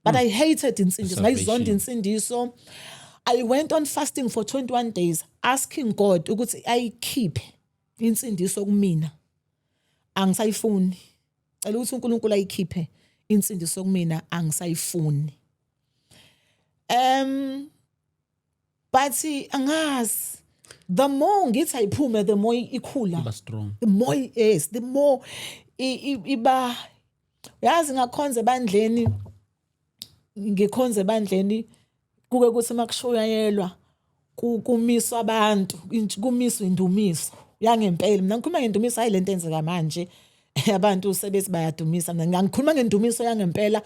But I hated insindiso. Ngayizonda Salvation. insindiso. I went on fasting for 21 days, asking God ukuthi ayikhiphe insindiso kumina, angisayifuni. Cela ukuthi uNkulunkulu ayikhiphe insindiso kumina, angisayifuni. But angazi, the more ngithi ayiphume, the more ikhula. Iba strong. The more, yes, the more iba, yazi, ngakhonza ebandleni, ngikhonza ebandleni, kuke kuthi makushunyayelwa kumiswa abantu, kumiswa indumiso yangempela. Mina ngikhuluma ngendumiso, hayi lento enzeka manje, abantu sebethi bayadumisa. Mina ngikhuluma ngendumiso yangempela.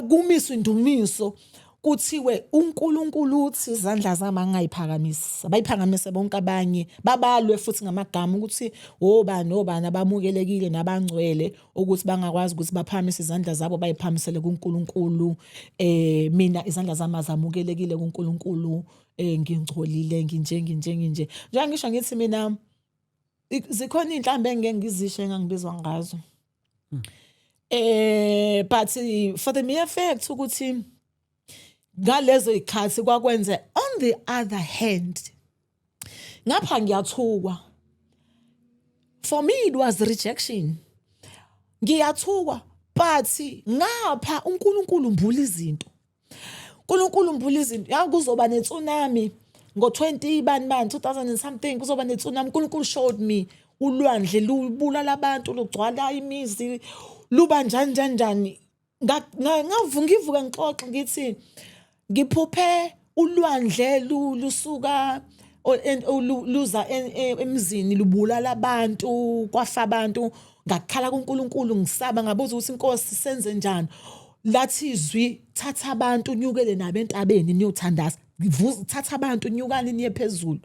Kumiswa indumiso, kuthiwe uNkulunkulu uthi izandla zami angayiphakamisi, abayiphakamise bonke abanye, babalwe futhi ngamagama ukuthi obani obani abamukelekile nabangcwele ukuthi bangakwazi ukuthi baphakamise izandla zabo, bayiphakamisele kuNkulunkulu. Mina izandla zami azamukelekile kuNkulunkulu, ngingcolile, nginje, nginje, nginje. Njengoba ngisho ngithi mina zikhona iy'nhlambi engike ngizisho engangibizwa ngazo, but for the mere fact ukuthi ngalezo ikhathi kwakwenze. On the other hand, ngapha ngiyathukwa. For me it was rejection. Ngiyathukwa, but ngapha uNkulunkulu umbula izinto, uNkulunkulu umbula izinto. Ya, kuzoba ne-tsunami ngo-20 bani bani, 2000 and something, kuzoba ne-tsunami. uNkulunkulu showed me ulwandle lubulala abantu, lugcwala imizi, luba njani njani njani. Ngavuka, ngivuka ngixoxa, ngithi ngiphuphe ulwandle lusuka luza emzini, lubulala abantu, kwafa abantu. Ngakhala kuNkulunkulu, ngisaba, ngabuza ukuthi, "Inkosi, senze njani?" Lathi izwi, "Thatha abantu, unyukele nabo entabeni, niyothandaza. Thatha abantu, nyukani niye phezulu."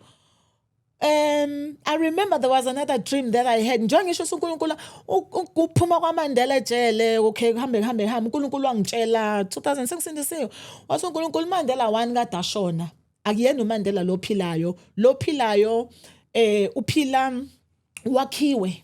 I remember there was another dream that I had. Njengoba ngisho uNkulunkulu, ukuphuma kwaMandela ejele, okay, kuhambe kuhambe kuhambe, uNkulunkulu wangitshela 2000 sengisindisiwe. Wathi uNkulunkulu, Mandela 1 kade ashona. Akuyena uMandela lo philayo. Lo philayo uphila wakhiwe.